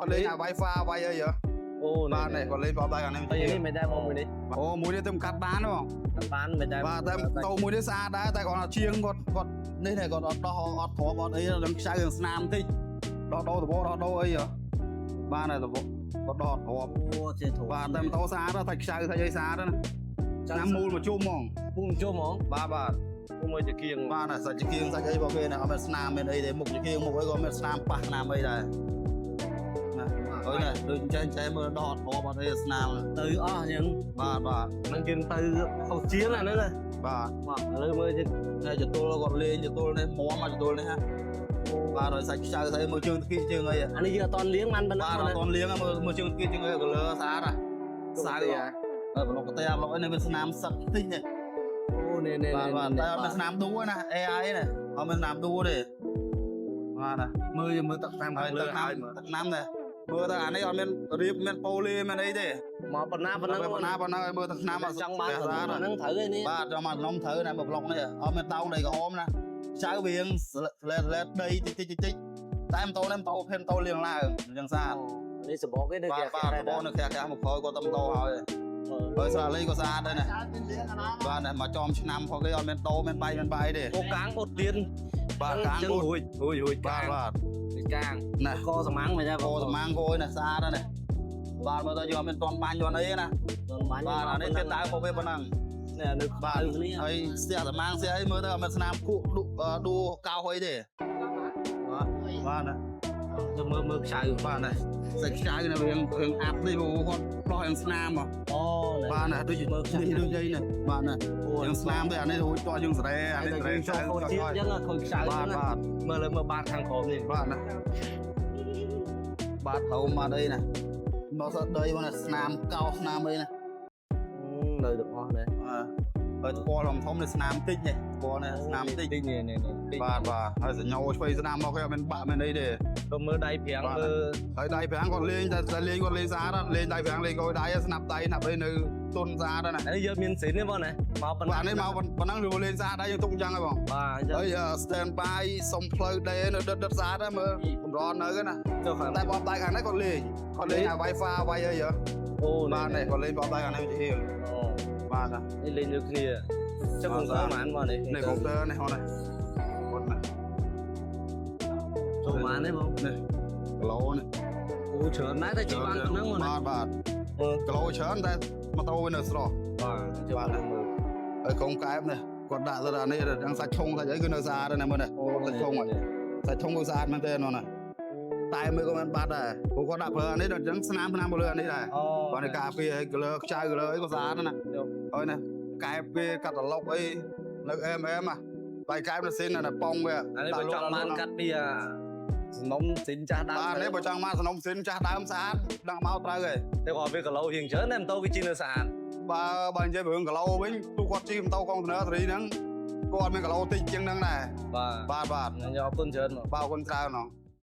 គាត់លេងអា Wi-Fi វាយអីហ៎ អូ បាទនេះគាត់លេងប្រអប់ដៃអានេះ ហើយនេះមិនដែរមកមួយនេះ អូមួយនេះទៅកាត់បានបង បានមិនដែរ បាទតែតោមួយនេះស្អាតដែរតែគាត់ថាជាងគាត់គាត់នេះនេះគាត់អត់ដោះអត់ទ្របអត់អីនឹងខ្ចៅនឹងស្នាមតិចដោះដោដបដោះដោអីហ៎បានតែដបគាត់ដោះអត់ទ្រប អូចេះធូ បាទតែម៉ូតូស្អាតតែខ្ចៅតែអីស្អាតណាឆ្នាំមូលមកជុំហ្មង ពូជុំហ្មង បាទបាទ មួយជាគៀង បាទណាសាច់ជាងសាច់អីរបស់គេណាអត់មានស្នាមមានអីទេមុខជាងមុខអីក៏មានស្នាមប៉ះស្នាមអីដែរណាអើយណាដូចចេះចេះមើលដោះអត់ទ្របអត់អីស្នាម ទៅអស់អញ្ចឹង បាទបាទ ហ្នឹងយើងទៅខុសជាងអាហ្នឹងណា បាទ បាទឥឡូវមើល តែចតុលគាត់លេងចតុលនេះមមមកចតុលនេះហ่ะបាទហើយសាច់ខ្ចៅស្អីមើលជើងគីជើងអី អានេះយើងអត់តន់លៀងបានប៉ុណ្ណឹង បាទអត់តន់លៀងមើលមើលជើងគីជើងអីកលើស្អាតហ่ะស្អាតហើយប្លុកកទេប្លុកអីនេះវាស្នាមសឹកតិចនេះ អូនេះនេះ បាទបាទតែអត់មានស្នាមដួណា AI ណាអត់មានស្នាមដួទេបាទណា មើលមើលទឹកតាម ហើយទឹកណាំទឹកណាំដែរមើលទៅអានេះអត់មានរៀបមានប៉ូលីមានអីទេ មកប៉ុណ្ណាប៉ុណ្ណឹង ប៉ុណ្ណាប៉ុណ្ណឹងឲ្យមើលទឹកណាំ ចង់បានហ្នឹងត្រូវឯនេះ បាទចង់បាននំត្រូវណាបើប្លុកនេះអត់មានតោងដីក្រហមណាចៅវាងស្លែស្លែដីតិចតិចតិចតែម៉ូតូនេះម៉ូតូភេនម៉ូតូលៀងឡើងអញ្ចឹងស្អាត នេះសបកឯនេះ បាទបាទបងនៅក្រាស់ក្រាស់មកក្រោយគាត់ទៅម៉ូតូហើយហើយស្រាលីក៏ស្អាតដែរណាបាទណាមកចំឆ្នាំផងគេអត់មានតោមានបាយមានបាយទេ អូកាងអូទៀន បាទកាង ចឹងរួចរួចរួច បាទបាទ កាង ណា កសមាំងមិនដែរ កសមាំងគោណាស្អាតណាបាទមើលទៅយកមានតន់បាញ់យន់អីណា បាញ់ បាទអានេះទៀតដើមមកវាប៉ុណ្ណឹង នេះនៅ បាទ គ្នា ហើយស្ទះតាម៉ាងស្ទះអីមើលទៅអត់មានស្នាមគក់ដួដួកោអីទេបាទបាទណា ទៅមើលមើលខ្ចៅ បាទណាសាច់ខ្ចៅណាវារឿងអាប់នេះព្រោះគាត់ដោះយ៉ាងស្នាមហ៎ អូ បាទណាដូច មើលខ្ចៅ នេះដូចអីណាបាទណាយ៉ាងស្នាមទេអានេះរួចតោះយើងស្រែអានេះស្រែ ចូលខូចជាតិអញ្ចឹងខូចខ្ចៅ បាទបាទ មើលលើមើលបាតខាងក្រោមនេះ បាទណាបាទធំបាទអីណាមកសដីមកណាស្នាមកោស្នាមអីណា នៅទាំងអស់នេះ ហើយថ្ពាល់ធំធំនេះស្នាមតិចនេះថ្ពាល់នេះស្នាមតិច តិចនេះនេះតិច បាទបាទហើយសញ្ញោឆ្វេងស្នាមមកគេអត់មានបាក់មានអីទេ ទៅមើលដៃប្រាំងមើល ហើយដៃប្រាំងគាត់លេងតែតែលេងគាត់លេងស្អាតលេងដៃប្រាំងលេងកយដៃស្នាប់ដៃស្នាប់អីនៅទុនស្អាតណា អានេះយើងមានស៊ីនទេបងណាមកប៉ុណ្ណា បាទនេះមកប៉ុណ្ណឹងវាលេងស្អាតដែរយើងទុកអញ្ចឹងហើយបង បាទអញ្ចឹង ហើយ stand by សុំផ្លូវដេនៅដិតដិតស្អាតដែរមើលកម្រនៅណា ចុះខាង តែបបដៃខាងនេះគាត់លេងគាត់លេងអា Wi-Fi វាយអីហ៎ អូ បាទនេះគាត់លេងបបដៃខាងនេះវាជា អូ បាទណា នេះលេងដូចគ្នាចុះកុំព្យូទ័រប៉ុន្មានបងនេះ នេះកុំព្យូទ័រនេះហ៎នេះគាត់ណា ចូលប៉ុន្មានទេបង នេះគីឡូនេះ អូច្រើនណាស់តែជិះបានប៉ុណ្ណឹងបងណា បាទបាទ មើល គីឡូច្រើនតែម៉ូតូវានៅស្រស់ បាទ បាទណាហើយកងកែបនេះគាត់ដាក់ទៅដល់នេះដល់សាច់ឈុងសាច់អីគឺនៅស្អាតដែរណាមើលនេះសាច់ឈុងសាច់ឈុងគឺស្អាតមែនទេនោះណាតែមើលក៏មិនបាត់ដែរព្រោះគាត់ដាក់ប្រើអានេះដល់អញ្ចឹងស្នាមស្នាមមកលើអានេះដែរ អូ បាទនេះការពារឲ្យលើខ្ចៅលើអីក៏ស្អាតដែរណាហើយណាកែបវាកាតាឡុកអីនៅអែមអែមហ่ะបាយកែបនៅស៊ីនណាប៉ងវា អានេះបើចង់បានកាត់ពីអាសំណុំស៊ីនចាស់ដើម បាទនេះបើចង់មកសំណុំស៊ីនចាស់ដើមស្អាតដឹងមកត្រូវហើយ តែគាត់វាគីឡូរៀងច្រើនតែម៉ូតូគេជិះនៅស្អាត បើបើនិយាយពីរឿងគីឡូវិញទូគាត់ជិះម៉ូតូកុងតឺន័រសេរីហ្នឹងគាត់មានគីឡូតិចជាងហ្នឹងដែរ បាទ បាទបាទ ខ្ញុំអរគុណច្រើនមក បាទអរគុណច្រើនហ្នង